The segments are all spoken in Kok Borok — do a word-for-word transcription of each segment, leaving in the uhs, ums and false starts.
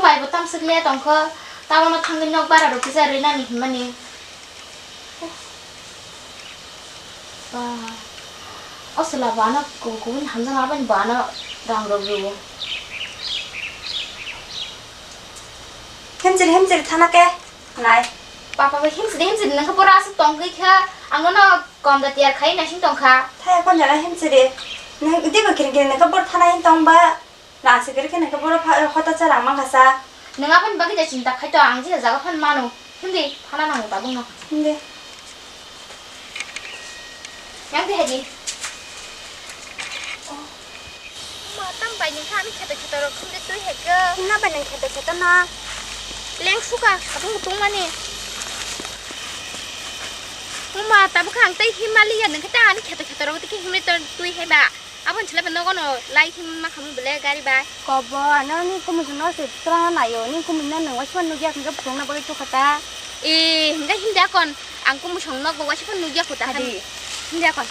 Bai bo tamswk le tongkho, tabono thangwi nok bara rw kisa rwnani hinmani. Ba, o chwla bo ano kubun kubun hamjak, aboni bo ano rang rok rw. Himchiri himchiri thana khe nai. Papa bai himchiri himchiri nang khe pura aswk tongwi kha, ang nono kom da tiyar khai naising tong kha. Thaya kon jana himchiri. Nang dibo kiring kiring nang khe bor thana hin tong ba. Rang se kwrwi khe nang khe boro pha-, hota cha rang mankha sa. Nwng aboni bagwi da chinta khai to, ang jesa jaga phan mano. Himdi, phana nango tabukno. Himdi. Yang di haji. Oh. Ma tam bai nang kha ani kheto kheto rok himdi twi hai khe. Himna bai nang kheto kheto na. Leng suka, tabuk tungmani. Uma tabuk ang tei himaliya nang khe ta ani kheto kheto rok tei himli twi hai ba. Aboni chwla bai nogo no lai him ma khamu bele gari bai. Kobo, ano ni kumu song no se twrang na nayo, ni kumu no nang waisa nugya khe phung na bagwi chukha ta. E, hingga himdi akon, ang kumu song nok bo waisa nugya kho ta. Hadi. Himdi akon.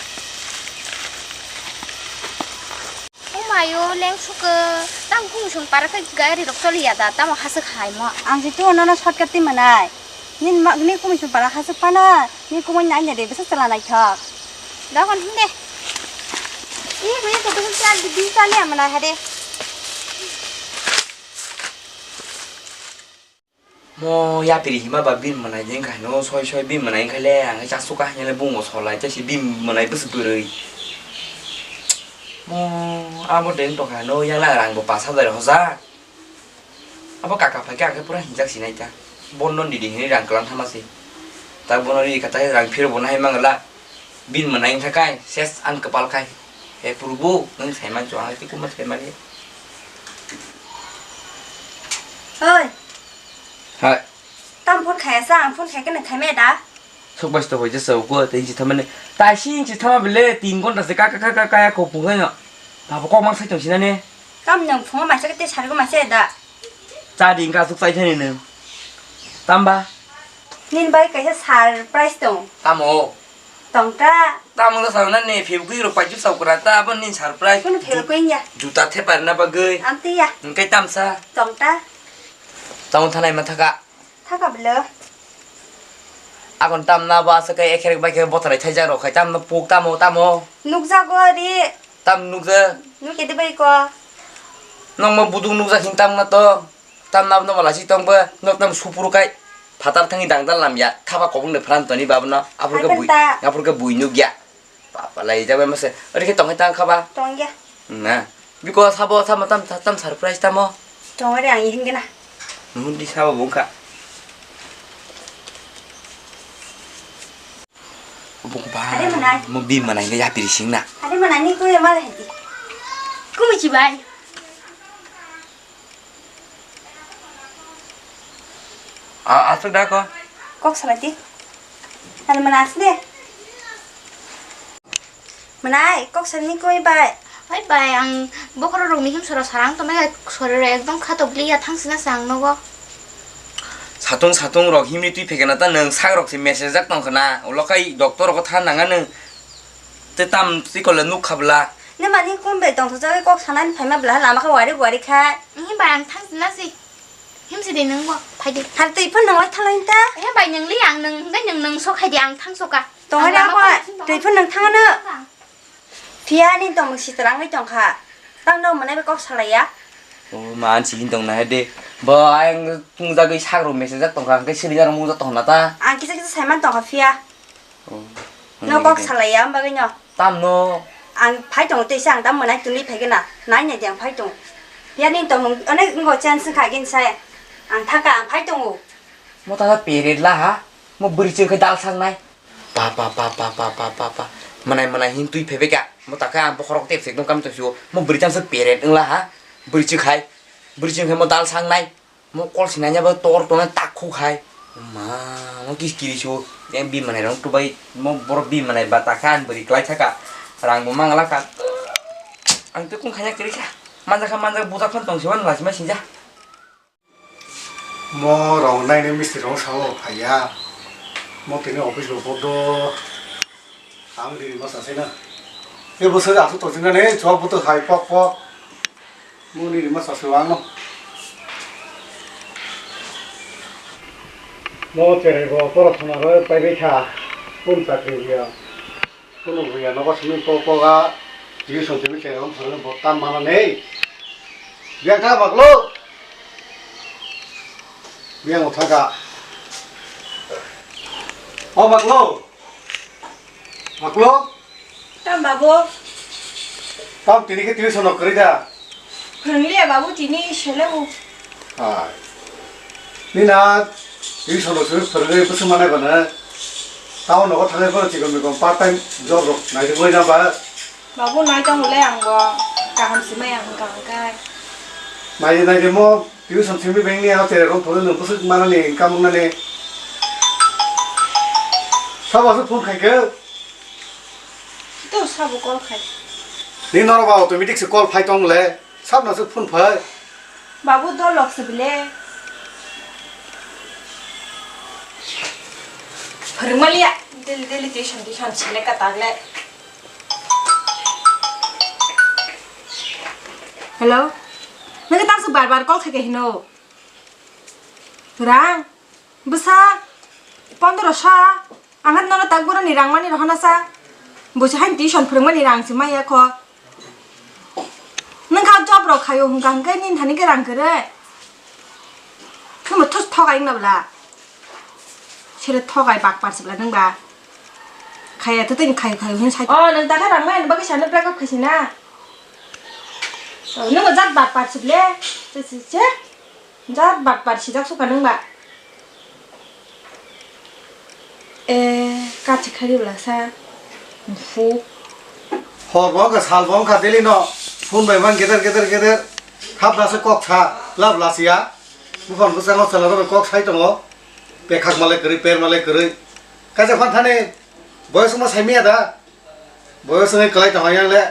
O mayo leng suka, tang kumu song para khe gari rok choli ya da, tamo hasuk hai mo. Ang si tu no no shortcut ti manai. Nin ma, ni kumu song para hasuk pana, ni kumu nai na de, bisa chela nai thok. Dogon hinde. Ih, kuya tu bisa chela di, bisa chela mana hade. Mo yapiri hima ba bini manai jeng khai no, soi soi bini manai khai le, ang cha suka hanya le bungo solai, cha si bini manai bus bwrwi. Mo abo deng to khai no, yang la rang bo pas hajar hoja. Abo kaka phai khe ang khe pura hinjak sinai ta. Bono nidi hinwi rang kwlang thama se. Ta bono ri kha ta rang phiro bo nahai mangla. Bin mwnai wngkha kai ses ang kwpal khai. He Purbu, nwng sai mancho ang tei kuma sai mani. Oi. Hai. Tam phone khaya sa, ang phone khai khe nang khai me da. Sok bai sto hoja sa ko tei si thamani. Tai si si thama bele tin gonta se ka ka ka ka ya ko phungai no. Baba kok mang sai tong sinane. Tam nang phunga mai sa khe te sari ko mai se da. Cha di ka suk sai thani nang. Tamba. Nin bai kaisa surprise tong. Tamo. Tong ta. Tamo da sa na ne phil kui ro pai ju sa kura ta abo nin surprise. Kono phil kui ya. Juta the par na bagui. Am te ya. Ngai tam sa. Tong ta. Tamo thanai ma thaka. Thaka belo. Akon tam na ba sa kai ekherek bai khe bothrai thai ja ro khai tam na puk tamo tamo. Nuk ja go ri. Tam nuk ja. Nuk ke de bai ko. Nong ma budung nuk ja hin tam na to. Tam nab no mala si tong ba, nok tam supuru kai. Phatar thangi dang dal lam ya, thaba kobong de phran toni bab no, apur ke bui, apur ke bui nuk ya. Papa lai jabe mase, ori ke tong tang khaba. Tong ya. Na, biko sabo sama tam tam surprise tamo. Tong ori ang ihin gena. Nuhun di sabo bungka. Bung ba. Ade manai. Mo bi manai ne ya piri sing na. Ade manai ni ko ya mal hai di. Kumi chibai. A, aswk da ko? Kok salai di. Ani mana asli. Manai, kok salni koi bai. Oi bai, ang bokhorok rokni him soro sarang tongmai, sori rok ekdom khatok liya thangsina sa ang nogo. Satung satung rok himni twi phekena ta nwng sak rok se message jak tong khna. Ulo khai doctor rok tha nanga nwng. Te tam twi kole nuk khabla. Ne mani kon bai tong thajagwi kok sanani phaima bwla lama khe wari wari kha. Him bai ang thangsina si. Himsi de nwng bo, phai de. Har twi phano nang lai thalai ta. He bai nwng li ang nwng, hwnkhe nwng, nwng sok hai de ang thang soka. Tong hai de ang ako, twi phano nang thang ano. Phiya ani tong si twlang bai tong kha. Tang no mwnai bai kok salai ya. O ma an si hin tong na hai de. Bo ayang tung jagwi sak rok message jak tong kha, hwnkhe sini jar mung jak tong na ta. Ang kisa kisa sai man tong kha phiya. Oh. No kok salai ya, bagwi no. Tam no. Ang phai tongo tei se ang tam mwnai twnwi phai gana. Nai nai de ang phai tongo. Yani tongmung onek ngo chance kha gin sai. Ang thaka ang phai tongo. Mo ta period la ha. Mo bwrwi chwng khai dal sang nai. Pa pa pa pa pa pa pa pa. Mwnai mwnai hin twi phai beka. Mo ta kha ang bokhorok tep sek dong kam to sio. Mo bwrwi chang se period wng la ha. Bwrwi chwng khai. Bwrwi chwng khai mo dal sang nai. Mo kol sinanya bo tor tona tak khu khai. Ma, mo kis kiri su. Yang bi manai rong tu bai. Mo bor bi manai ba ta khan beri klai thaka. Rang bo mangala ka. Ang tu kung khanya kiri kha. Manja kha manja buta khon tong siwan las ma sinja. Mo rong nai ne mistri rong sao phaya. Mo tini office bo bodo. Ang ri ma sa sina. E bo sa asu to sina ne chok bo to hai pok pok. Mo ni ri ma sa se wang no. Mo cherai bo poro thwna rw pai bai kha. Pun chakri buya. Kunu buya nogo simi po po ga. Twi song twi cherai rw thwna bo tam mana nei. Biya kha baklo. Biya mo thaka. O baklo. Baklo. Tam babu. Tam tini ke tini sono kari da. Phwrwng liya babu tini sele o. Hai. Ni na tini sono suru phwrwngwi bwswk manai bana. Tamo nogo thangnai phano chikon mikon part time job rok nai rwgwi na ba. Babu nai tong le ang bo kaham simai ang hwnkha hwnkhe. Nai nai mo. Tuition simi beng ni ano tere rong phone nung bwswk manani income wngnani. Sabo se phone khai khe. To sabo call khai. Ni norok ba automatic se call phai tong le. Sabna se phone phai. Babu dol lok se bile. Phwrwngmaliya daily daily tuition tuition sele ka tagle. Hello? Nang tamsuk bar bar call khai khe hino. Rang? Bwsa? Pondro sa? Ang nono tak boroni rang mani rohana sa? Busi hain tuition phwrwngmani rang se maya kho. Nang kha job rok khayo hwnkha hwnkhe nini thani khe rang kwrwi. Nang thos thogai wngna bwla. Sere thogai bak par se bwla nang ba. Khaya to tini khayo khayo hin sai. Oh, nang ta kha rang maya bagwi sana break up khaisina. Oh, nang jat bak par se bwle. Se se se. Jat bat bat sijak suka nung ba. E, kachi khari bwla sa. Fu. Hor bo wngkha, sal bo wngkha, daily no phone bai man geder geder geder. Hap lasa kok sa, lab lasiya. Buphang bwskango chwla rok kok sai tongo. Pekhak malai kwrwi, per malai kwrwi. Kaisa phan thani boyos wngma sai miya da. Boyos wngwi kwlai tongo yang le.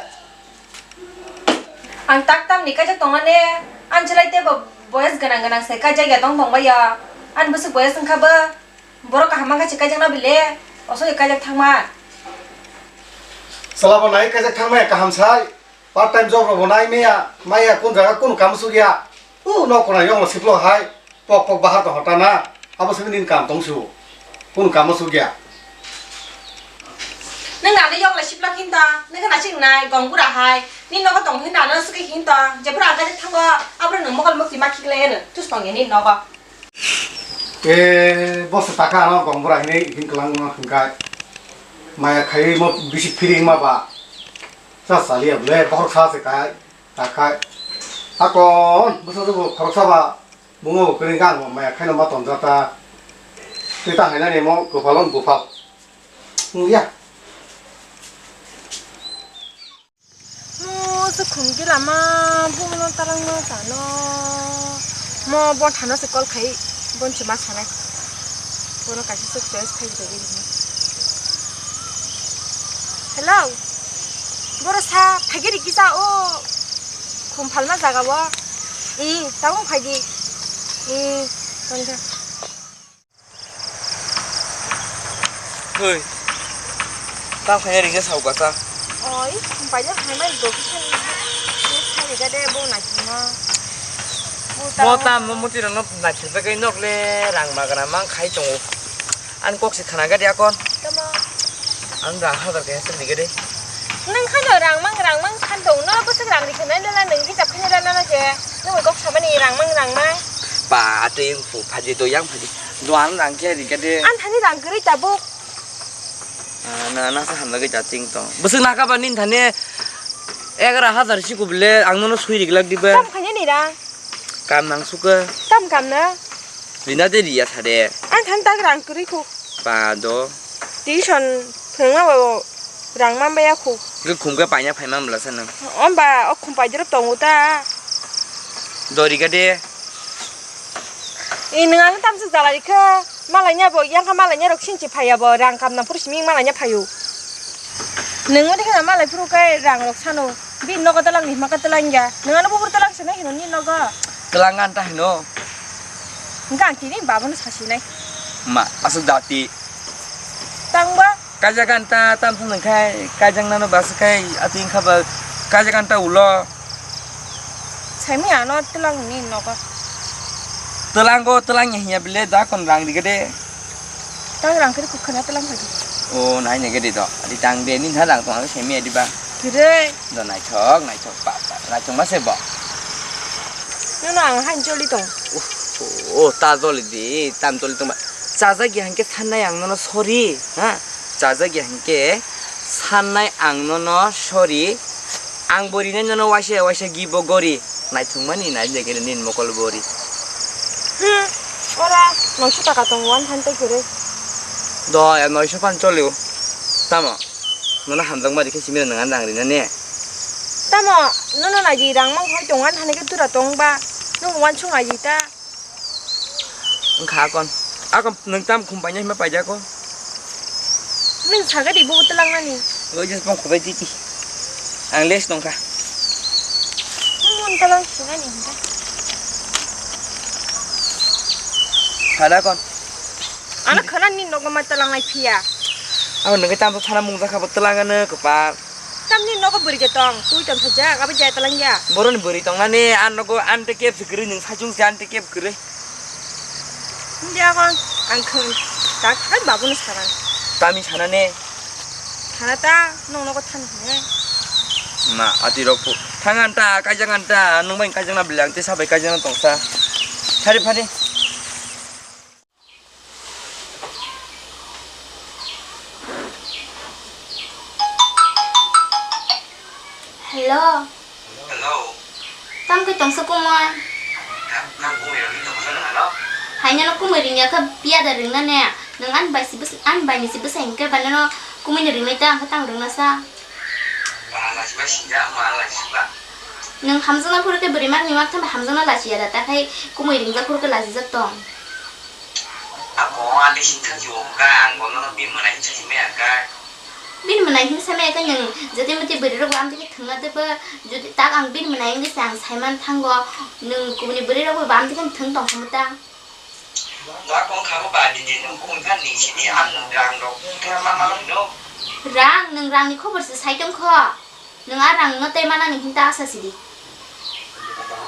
Ang tak tamni kaijak tongmani, ang chwlai teibo boyos gwnang gwnang se kaijak ya tong tongbai ya. Ani bwswk boyos wngkha bo, borok kaham mankha se kaijak na bile, osoi kaijak thangma. Chwla bo nai kaijak thangmaya kaham sai, part time job rok bo nai maya, maya kun jaga kunu kamo sugya. U nok kona yong siplo hai. Pok pok bahar tong hota na, abo simi nini kam tong su, kunu kamo sugya. Nang nani yong lai sipla khin ta, nang kana sing nai gong bura hai, ni nogo tong hin nana suki khin ta, jepra ang kaje thango, abro nang mokol mokti ma khiklai ano, tus tong ya ni nogo. E, boss taka ano gong bura hini hin kelang no hingkai, maya khai mo bisi feeling ma ba, sa sali able bohor sa se kai, ta kai, akon, bosa tu bohor sa ba. Bungo kwrwi kha ang maya khaino ma tonjak ta. Tei ta hainani mo kwpalo buphal. Wngya. Mo se khum gila ma bumno tarang ma sano. Mo bon thano se call khai bon se ma sanai. Bono kaisa se choice khai jagwi rihini. Hello. Boro sa phaigiri kisa o khum phalna jaga o. I, tabung phaidi. I, tongkha. Hoi. Tang khaina ringya sao kasa. Oi, khum paida khaimai do kisa. Sai ga de bo na kima. Mo tam mo muti rano na khilba kai nok le rang magra mang khai tongo. Ang kok se khana gadi akon. Tamo? Ang rang hazar kaya sini gede. Nang khano rang mang rang mang san tong no bwswk rang ri khana nela nang hisab khana rana na je. Nang kok samani rang mang rang mang. Pa atwi yang pu phaji do yang phaji. Do ang rang khe ri gede. An thani rang kwrwi tabuk. Ah, na na sa hamla gede ting tong. Bwswk na ka ba nin thani egaroh hazar si kubule ang nono sui ri glak diba. Kam khanya ni rang. Kam nang suka. Kam kam na. Rina de riya thade. Ang than tak rang kwrwi khu. Pa do. Tuition phwrwngma bo rang man baya khu. Ge khum ge paina phai man bla sa nang. Om ba o khum pai jero tongo ta. Dori ga de. I nang ang tam se jalai kha. Malai nya bo yang kha malai nya rok sing chi phai ya bo rang kam na phuru simi malai nya phaio. Nang o de kha malai phuru kai rang rok sano. Bini nogo twlang ni hima khe twlang ya. Nwng ano buphuru twlang se nai hino ni nogo. Twlang gan ta hino. Hwnkhe ang tini babono sasi nai. Ma, aswk jati. Tang ba? Kaijak gan ta, tam thang nang khai, kaijak nano bas khai, ati wngkha ba, kaijak gan ta ulo. Saimi ano twlang ni nogo. Twlango, twlang ya hinya bile, da kon rang ri gede. Tang rang khe kuk khana talang phai di. O, nai ne gede do. Adi tang de, nin ha rang tong, se mi adi ba. Kire. Do naithok, naithok, pa, pa, naithok ma se bo. Nono ang han joli tong. O, o, ta joli di, tam joli tong ba. Chajak ya hingke sannai ang nono sorry, ha? Chajak ya hingke sannai ang nono sorry. Ang bo rinai nono waisa waisa gibo gori. Naithokmani nai jagere nin mokol bori. Hmm, ora noisho taka tong wan than tei kwrwi. Do ya noisho phan cholio. Tamo? Nono hamjakma rikhe simi nang ang rina ne. Tamo? Nono nai di rang mang hoi tong wan thani khe dura tong ba. Nung wan sung ai di ta. Wngkha akon. Akon nwng tam khum paina hima paida ko. Nwng saga di bo telang nani. Lo jas pong khobai titi. Ang les tongkha. Nwng mon telang sinani hingka. Khada kon. Ano khana ni nogo ma telang lai phiya. Abo nwng tam to thana mung jakha bo telang ano kopar. Tamni nogo bwrwi de tong, twi tong thajak, abo jaya talangya. Boroni bwrwi tongnani, an nogo an te kep se kwrwi, nwng saichung se an te kep kwrwi. Hindi akon, ang khwng, tak hai babuno sanan. Tami sanane. Sana ta, nong nogo than hane. Ma, ati rok pu. Thang an ta, kaijang an ta, nwng bai kaijang na bwle, ang te sabai kaijang na tongsa. Thari phari. Hello. Hello. Tamo khe tongsa kumui? Nang kumui rwgwi tongsa nang ano? Haino no kumui rwngya khe piya da rwngna ne. Nwng ani bai si bwsa-, ani bai ni si bwsa hinkhe bai no kumui ni rwngnai ta, ang khe tang rwngna sa. Ba, lachiba sinja, ma lachiba. Nwng hamjakna phuru khe bwrwi mak ni mak thambai hamjakna lachiya da, ta khai kumui ringjak phuru khe lachijak tong. Abo ani sitha jibo ka, ang bono bini mwnai hinsa himya ka. Bini mwnai hinsa maya khe nwng jati mati bwrwi rok bo amtwi khe thwngna tei bo jodi tak ang bini mwnai wngwi se ang saiman thango, nwng kubuni bwrwi rok bo amtwi khe thwng tong khamu ta. Ba kong kha bo ba di di nwng kung kha ni sini ang rang rok kha ma ma no. Rang, nwng rang ni khobor se sai tong kho. Nwng a rang no tei manani hinta asa sidi.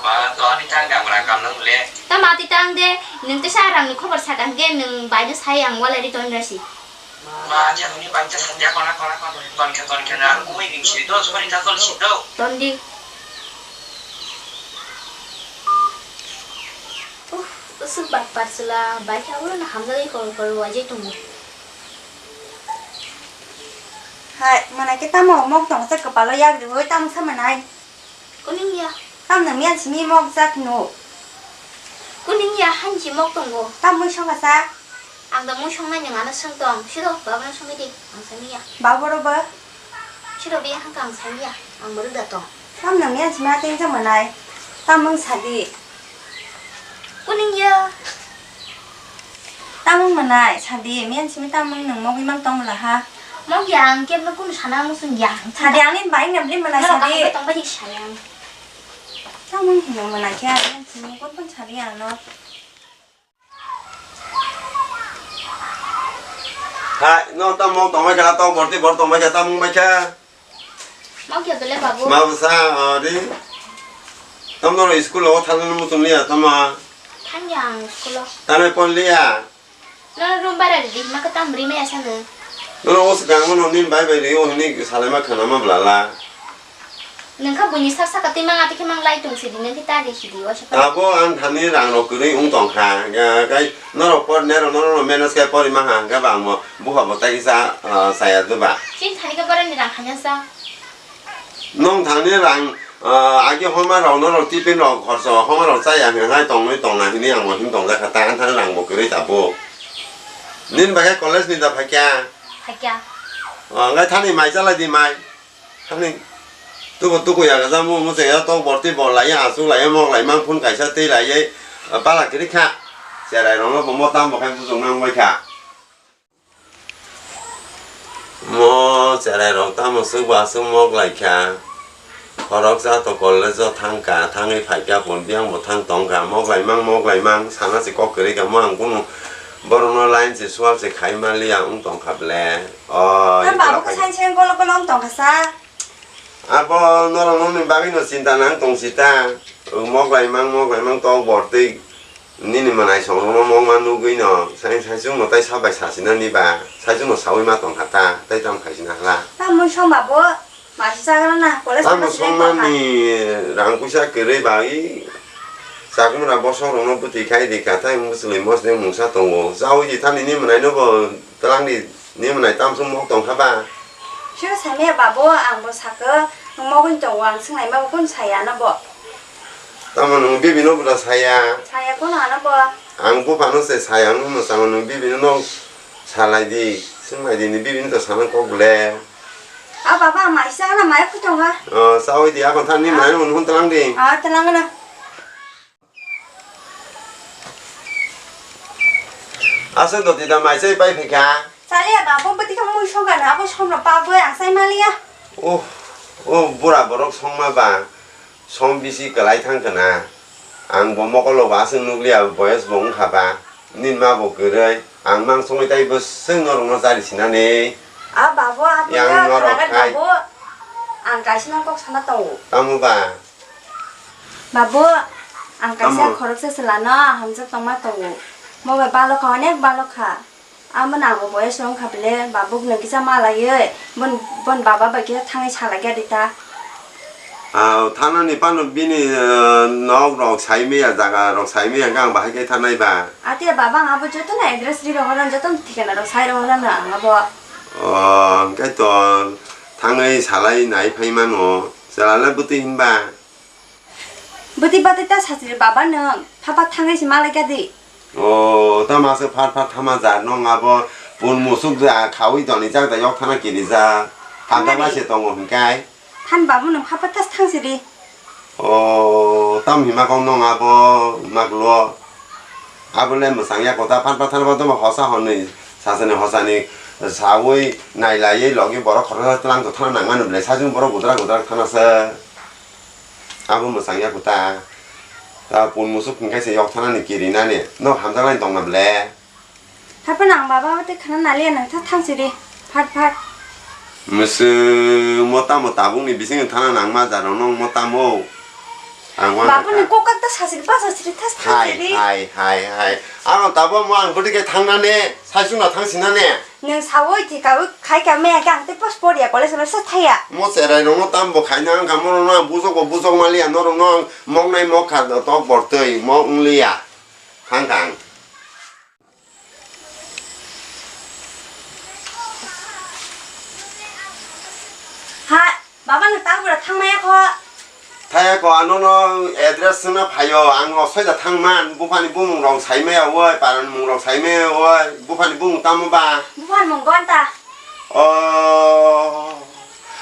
Ma, to ani tang dang bra kam nang le. Tamo ati tang de, nwng tesa a rang ni khobor saka hingke nwng bai no sai ang walai ri ton rasi. Ma, ani hwnwi bai ta sanja kona kona kona ton khe ton khe na kumui ring si to sori ta ton si to. Ton di. Uff, usuk bat parsela bai kha ulo na hamjagwi kor kor wajai tongo. Hai, mwnai khe tamo mok tong sa kwpalo yak riwi tamo sa mwnai. Kuning ya? Tam nang miyan simi mok jak no. Kuning ya hanji mok tongo. Tam mui song sa. Ang da mui song nai nang ano song tong. Siro, babo no song di. Ang sami ya. Babo ro ba? Siro bi hangka ang sami ya. Ang muruk da tong. Tam nang miyan simi ating sa mwnai. Tam mung sadi. Kuning ya? Tamung mwnai, sadi, miyan simi tamung nwng mogwi mang tong mwnai ha. Mog ya, ang kebno kunu sana muchung ya. Sadi, ang nini bai nabli mwnai, sadi. Tong bai saya. Tamung hinung mwnai khe, miyan simi kun kun sadi ano. Hai, no tamung tong bai kha, tong borti bor tong bai kha, tamung bai kha. Mokya bele babu. Ma bwsa, ah, di. Tamno school o thangna muchung liya, tama. Thangya ang school o. Tame pon liya. Nono room bara di, ma ka tam ri maya sanu. Nono o swkang mano nini bai bai ri o hini salai ma khana ma blala. Nungkha buini sak saka twi mang ati khe mang lai tong sidi, nungkhe ta ri sidi, o se pa. Abo ang thani rang rok kwrwi wng tong kha, ga, gai norok por nero norok no manage khe pori ma ha, hwnkhe ba ang bo. Buha bo tai kisa, ah, saya duba. Chini thani khe boroni rang hanya sa. Nung thangni rang, ah, agi homa rok norok tiffin rok khorso homa rok chaya hwnwi hai tongwi tongna hwnwi ang bo him tongjakha ta, ang thani rang bo kwrwi tabuk. Nini bagwi college ni da phaikya? Phaikya. Ah, ngai thani mai chalai di mai. Thani tubo tuku ya gaja mo mo chaya tok borti bol lai ya asuk lai ya mok lai mang phun kaisa tei lai ya, ah, pala kwrwi kha. Cherai rok no bo mo tam bo khai bujung nang bai kha. Mo cherai rok tamo swk ba swk mok lai kha. Khoroksa to college o thang kha, thangwi phai kha, phone biyang bo thang tong kha, mok lai mang, mok lai mang, sana se kok kwrwi kha, mo ang kunu borok no line se sual se khai ma liya wng tong kha ble. O, tamo abo khe sain sain golo golo wng tong kha sa. Abo norok nokni bagwi no chinta nang tong si ta. Mok lai mang, mok lai mang tok bor twi. Nini mwnai songrokno mokma nugwi no sai, saichung no tai sabai sachina ni ba, saichung no sawi ma tongkha ta, tai tamo khaisina hla. Tamo song ba bo, masi chagra na, college Tamo thangma sini songma tongkha. Ni rang puisa kwrwi bai, chakmura bosong rokno bwtwi khai di ka, tai mwsli mosni mungsa tongo. Chawi di thani ni mwnai no bo twlang di, ni mwnai tamsong mok tongkha ba. Siro samya ba bo, ang bo sakhe, nwng mogwi tongo, ang swngnai ma bo kun saya no bo. Tamo nwng bibi no bwla saya? Saya kono ano bo. Ang buphano se saya wngno mwchangno nwng bibi no salai di, swng lai di, ni bibi no to sana kok ble. A baba, ang mai sa na mai khutong ha. O, sawi di, akon thani mai no hun talang di. A, talang na. Asa doti da mai sai pai phikha. Chali ya baba, bati ka mui soga na, abo somno pa bo ang sai maliya. Oh, oh, bura borok songma ba. Som bisi kwlai thang khna. Ang bo mokolo ba aswk nukliya, boyos bo wngkha ba. Nini ma bo kwrwi. Ang mang songwi tai bwswk norokno chari sinani. A babo, a Yang ya norok khnaga khai. Babo. Ang kaisa nang kok sana tongo. Tamo ba? Babo, ang kaisa Tamo? Khoroksa chwlano hamjak tongma tongo. Mo bai balokha, onek balokha. Amo nangbo boyes wngkha bile, babuk nung kisa malaiwi, bon, bon baba bai khe thangwi salai kha di ta. Ah, thanani phano bini, eh, nok rok sai maya, jaga rok sai maya, hwnkhe ang bahai khe thanai ba. Ati baba, ang abo jotono address ri rohorano, jotono thikana rok sai rohorano ang abo. Oh, hwnkhe to thangwi salai nai phai mano, chwla le bwtwi hinba. Bwtwi bwtwi ta sachiri baba nwng, phapha thangwi se malai kha di. O, tamo se phar phar thama jar nwng abo pun musuk ja khawi toni jak da yok thana kiri ja. Hamjakma Nani? Se tongo hinkai. Than baba nwng phapha tas thang siri. O, tam hima kong nwng abo maglo. Abo le mwsang ya kota phar phar thana ba tamo hosa honwi sachani hosani sawi nailaiwi logi borok khoroksa tlang to thana nangmani ble sajung borok gudrak gudrak thana se. Abo mwchang ya kwtal. Ta pun musuk hwnkhe se yok thanani kirinani. Nok hamjaknai tongna ble. Haphano ang baba tei khana naliya nang tha thang siri. Phat phat. Mwswk mo tamo tabukni bisingo thana nang ma jaro nong mo tamo. Ang wana Baba ni kha. Kokak ta sasiri pa sasiri thas thang Hai, siri. Hai, hai, hai. Ano tabo mo ang bwtwi khe thangnani, saisungno thang sinani. Nwng sawi thika wi khai ka meya khe ang tei post poriya college no se thaya. Mo cherai rokno tam bo khaina wngkha, mo rokno ang bujok bo bujok maliya, norokno ang moknai mokha tok bortwi mo wngliya. Khang khang. Ha, baba nwng ta bura thangmaya kho. Thaya ko, ano no address swngna phaio, ang no soida thangman, buphani bumung rok saimaya oi, parani mung rok saimaya oi, buphani bumung tamo ba? Buphani mung Gonta. O,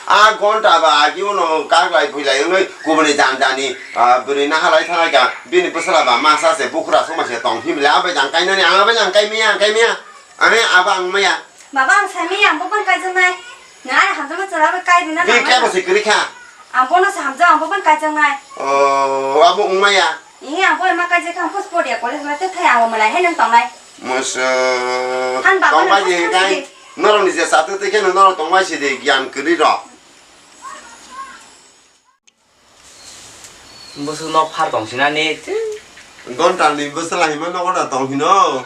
a Gonta ba agi uno kaglai phuilai wngwi kubuni jani jani, ah, bwrwi nahalai thanai ka, bini bwsala ba masa se bukhura soma se tong himle abai jang kainani, ang abai jang kaimaya, ang kaimaya, ang aba ang maya. Baba, ang saimaya, ang buphani kaijaknai. Nai, hamjakma chwla bai kai rwna Bini nangmani. Kebo se kwrwi kha? Ang bono se hamjak, ang bo ban kaijaknai. O, abo wngmaya? Ee, ang bo ema kaijakha, ang post poriya college ma tei thai ang bo malai hai nang tongnai. Mwswk. Han baba tongbai nang di phas hingkai, phas di. Norok ni je chatu tei khe norok tongbai si di, giyan kwrwi rok. Bwswk nok phar tong sinani. Gonta ni bwswla hima nogo da tong hino.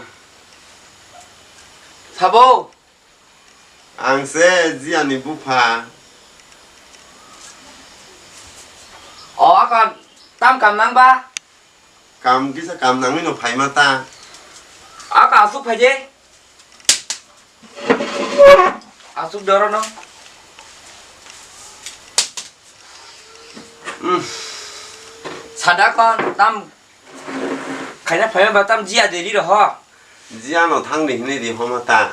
Sabo? Ang se Jiani bupha. O, aka tam kam nang ba? Kam kisa kam nangwi no phaima ta. Aka asuk phai de. Asuk doro no. Mm. Sada kon tam Khaina phaima ba tam Jia de ri roho. Jia no thang di hinui di homa ta.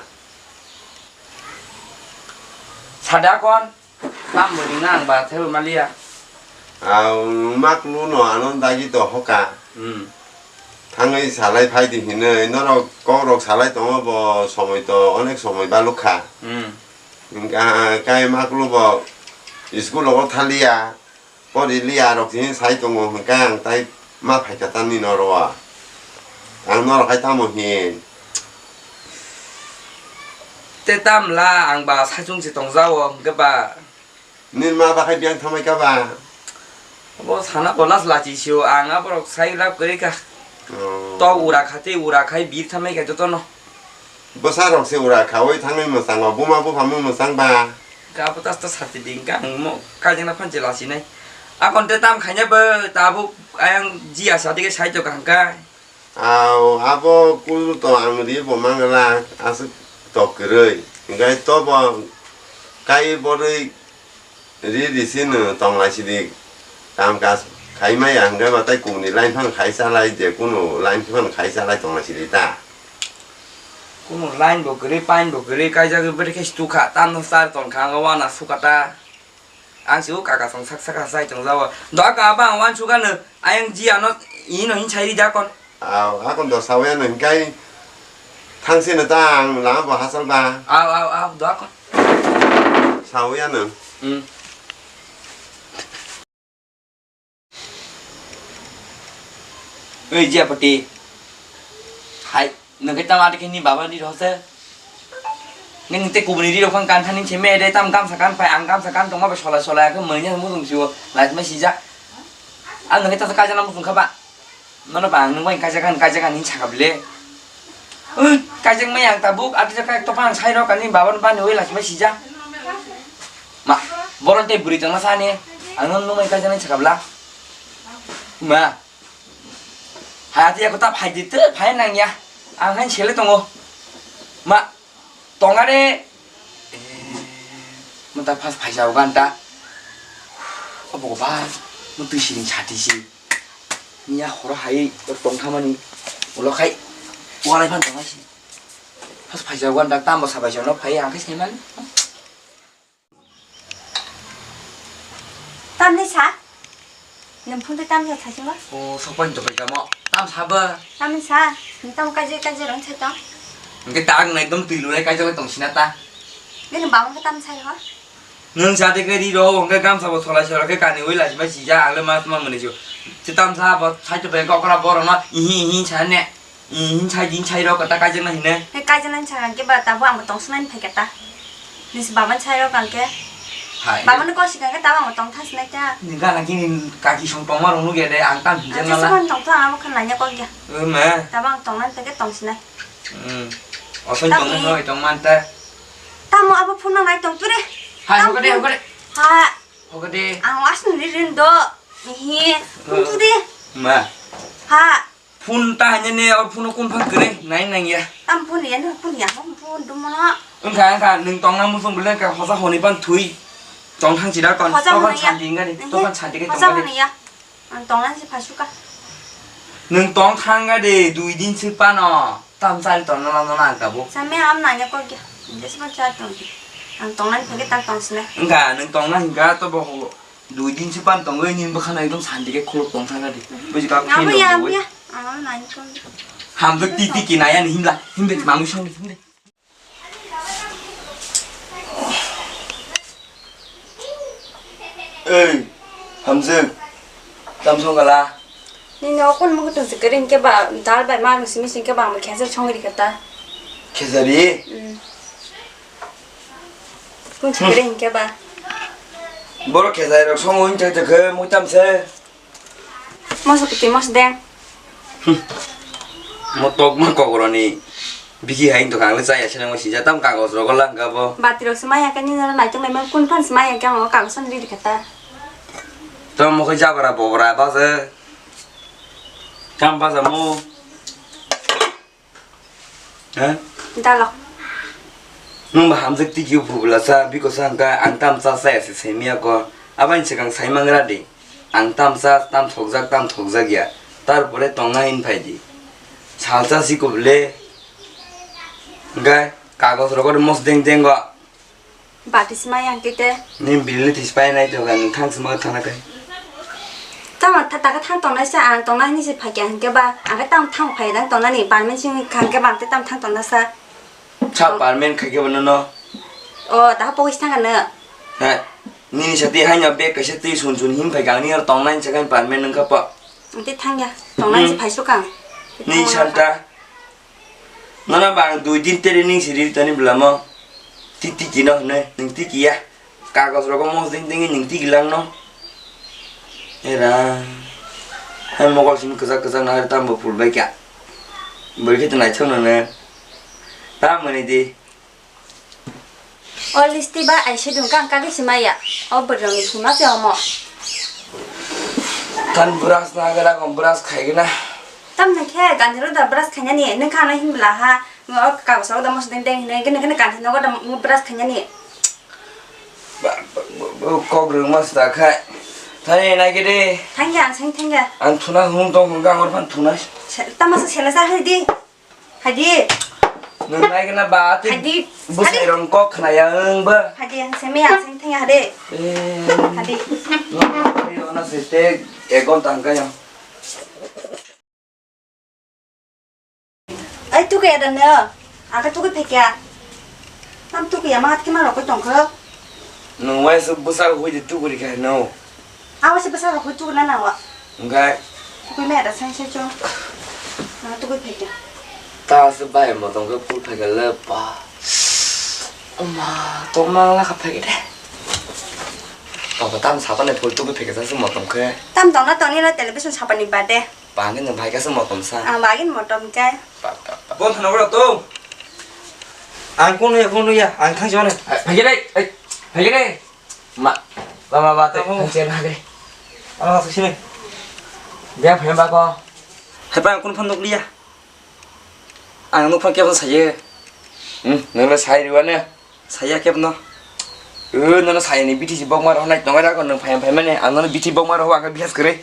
Sada kon tam bo ring na ang ba thebo maliya. Au maklu no ano dagi to hoka. Hmm. Thangwi salai phai di hinui norok kok rok salai tongo bo somoi to onek somoi baluk kha. Hmm. Hingkha kai maklu bo school rogo thaliya. Pori liya rok chini sai tongo hwnkhe ang tai ma phaikha tamni noro o. Ang norok hai tamo hin. Te tamla ang ba saichung se tongjao hwnkhe ba. Nini ma ba khai biyang thamai kha ba? Bo sana bo las lachi sio ang aborok sai lab kwrwi kha. Oh. Tok ura kha tei ura khai bir thamai khe jotono. Bwsa rok se ura khaui thangwi mwchang o, buma bupha mung mwchang ba. Kha bo tas tas sati ding kha ang mo kajang na phan chela sinai. Akon te tam khaina bo tabuk ayang ji asa dige sai to kang kai. Au, abo kul to ang ri bo mangala aswk tok kwrwi. Hingkai to bo kai borwi ri ri sino tong lai sidi. Kam kas khai maya hingkai ba tai kuni line phano khai cha lai, je kunu line phano khai cha lai tong lai sidi ta. Kunu line bo kwrwi, pine bo kwrwi, kaijagwi bwrwi khe stukha, tamo sar tong kha, ang wana sukha ta. Ang si o kaka song sak sak sai tong jao. Doka ba ang wan sukha no, ayang ji ano ino hin sai ri da kon. Au, hakon do sawi ano hinkai thangsi no ta ang lama bo hasal ba. Au, au, au, doka. Sawi ano. Hmm. Oi, Jia pati. Hai, nang khe tamo ati khe ni baba ni rose. Nang tei kubuni ri rok phang kan thani se me de tam gamsa kan phai ang gamsa kan tongma bai solai solai akhe mani mutung siwo lai ma sija. Ang nang khe ta kaisa na mutung kha ba. Nono ba ang nang bai kaisa kan kaisa kan hin saka bile. Ui, kaijak maya ang tabuk, ati jaka topha ang sai rok ani baba ni bani ui lachimai sija. Ma, boron tei bwrwi tongma sani, ang nono nungmai kaijak nai sakabla. Ma, hai ati jaka ta phai di, te phai nang ya. Ang hai sele tongo. Ma, tonga de. Eh, mata phas phai jao gan ta. Obo ba, mo twi siring sati si. Nia horo hai tong thamani ulo khai walai phan tongnai si. Phas phaijak wan dak tamo sabai jano phai ang khe saiman. Tamni sa? Nang phone tei tamni sa sima? O sokpan to pai kamo. Tam saba. Tamni sa? Nang tam kaje kaje rong sai tong. Engke tak na ekdom twi lulai kaje tong sina ta. Nini bang ke tam sai ho? Nwng sa de khe ri rw, hwnkhe gamsa bo solai solai khe kaniui lachi bai sijak, ang le ma tma mwnwi su. Chitam sa bo side bai kokra borok no ihi ihi sa ne. Ihi sai din sai rw kwta kaijakna hine. He kaijakna sa hwnkhe ba tabuk ang bo tong sinai phai khe ta. Nisi baba ni sai rw hwnkhe. Hai. Baba ni kok si hwnkhe tabuk ang bo tong thang sinai ta. Ni gana kini kaki song tongma rok nugya de, ang tam hinjak nala. Ang tong thang abo khan nanya kok ya. O ma. Tabuk ang tong nai phai khe tong sinai. Hmm. Osoi tong nai tong man ta. Tamo abo phone nang nai tong tu re. Hai, hokade, hokade. Ha. Hokade. Ang asni ri rin do. Hi. Phone tu re. Ma. Ha. Phone ta hanya ne, or phone kun phang kre, nai nang ya. Tam phone ya, no phone ya, phone phone dum na. Engkha, engkha, nung tong nang musung bele ka hosa honi pan thui. Tong thang chida kon. Hosa honi ya. Tong thang chandi ngari. Tong thang chandi ke tong ngari. Hosa honi ya. Ang tongna se phasuka. Nwng tong thangga de, dui din se pano. Tam chari tongna lamno na ang tabuk. Same am nanya kok ya. Des ma char tong. Ang tongna ni phage tak tong sine. Engka, nwng tongna hingka to bo ho. Dui din se pan tongwi ni bwkhana ekdom santi ke khuluk tong thangga de. Buji ka. Abo ya, abo ya. Ang nanya kok. Hamjak ti ti ki naya ni himla. Himde mangwi song himde. Ei, hamjak, tam song kala? Nini o kun mukhutwng se kwrwi hinkhe ba dal bai ma nung simi singkhe ba ang bo khejari songwi rikha ta. Khejari? Hmm. Kun se kwrwi hinkhe ba. Borok khejari rok songwi hinkhe khe mui tam se. Moso kwtwi moso deng. Mo tokma kokroni bikhi hai wngtokha, ang le chaya se nangma sijak, tam kagoj rogo lang kha bo. Bati rok se maya khe nini oro naitok naima kun phan se maya khe ang o kagoj ani riri kha ta. Tamo khe jabra bobra baje. Kam baja mo. Ha? Dalo. Nwng ba hamjak tiki o phubula sa, biko sa hwnkha, ang tam cha chaya se saimaya ko. Abani swkang sai mangra di. Ang tam cha, tam thokjak, tam thokjak ya. Tarpore tongna hin phai di. Salsa si kubule. Hwnkhe kagoj rogo mos deng deng go. Bati se maya hwnkhe te. Nini bili ni twi se painai tongkha, nwng thang se ma thangna khe. Tamo tha-, taka thang tongnai se, ang tongna hinwi se phaikha hwnkhe ba, ang khe tamo thang phai dang tongnani, permanent simi kha hwnkhe ba ang tei tamo thang tongna sa. Sa permanent khai khe ba nono? O, taha pogis thang ano. He, nini sati haino bag kaisa twi sun sun him phaikha, ang nini oro tongnai se khe permanent wngkha po. Ang tei thangya, tongnai se phaisu kha ang. Nini santa. Nono ba ang dui din training si ri toni bwlamo. Ti tiki no hwnwi, nwng tiki ya. Kagoj rogo mos ding ding nwng tiki lang no. Era. Hai mokol simi kwchak kwchak nahar tamo phul bai kha. Bwrwi khe to naithok nono. Tamoni di. O listi ba ai se dun kang kagwi se maya. O bwrwi rok ni phul ma se omo. Tan brush na gana kon brush khai gana. Tamni khe ganjero da brush khainani nung kha na hinbla ha. O kagos rok da mosodeng deng hinwi gana gana ganjero da brush khainani. Ba, ba, ba, ba, kok rwngma se da khai. Thani nai khe de. Thangya, ang seng thangya. Ang thuna hung tong hung gang or phan thuna. Se-, tama se sela sa hai di. Hai di. Nung nai khe na ba ti. Hai di. Bwsai rong kok khna ya ang ba. Hai di, ang seng me, ang seng thangya hai di. Eh. Hai di. Nung nai khe na se te ek ghonta hang kaya. Ai, tukui ada no. Ang khe tukui phaikya. Tam tukui ya, ma khe ma rokoi tongkho. Nung waisa bwsa rokoi de tukui kha no. Ang waisa bwsa rokoi tukui na nawa. Hwnkhe? Tukui me ada sai sai chong. Ang tukui phaikya. Ta se bai mo tongkhe phul phaikya le pa. Oma, tongma la kha phaikya de. Baba tam sapani phul tukui phaikya sa se mo tongkhe. Tam tongna tongni la television sapani bade. Bangin no bhai kasa motom sa. Ah, bagin motom kai. Pa, pa, pa. Bon thana bora to. Ang kono ya, kono ya, ang thang jone. Hai, hai gere, hai, hai gere. Ma, ma, ma, ma, te, oh, thang chen hage. Ano sa sini. Dia phai ba ko. Hai pa, ang kono phone nukliya. Ang nuk phone kebo saye. Hmm, nang le sai riwa ne. Saya kep no. Eh, nono saya ni B T C bok maro nai tongai da ko nang phai phai mane, ang nono B T C bok maro wa ka bihas kere.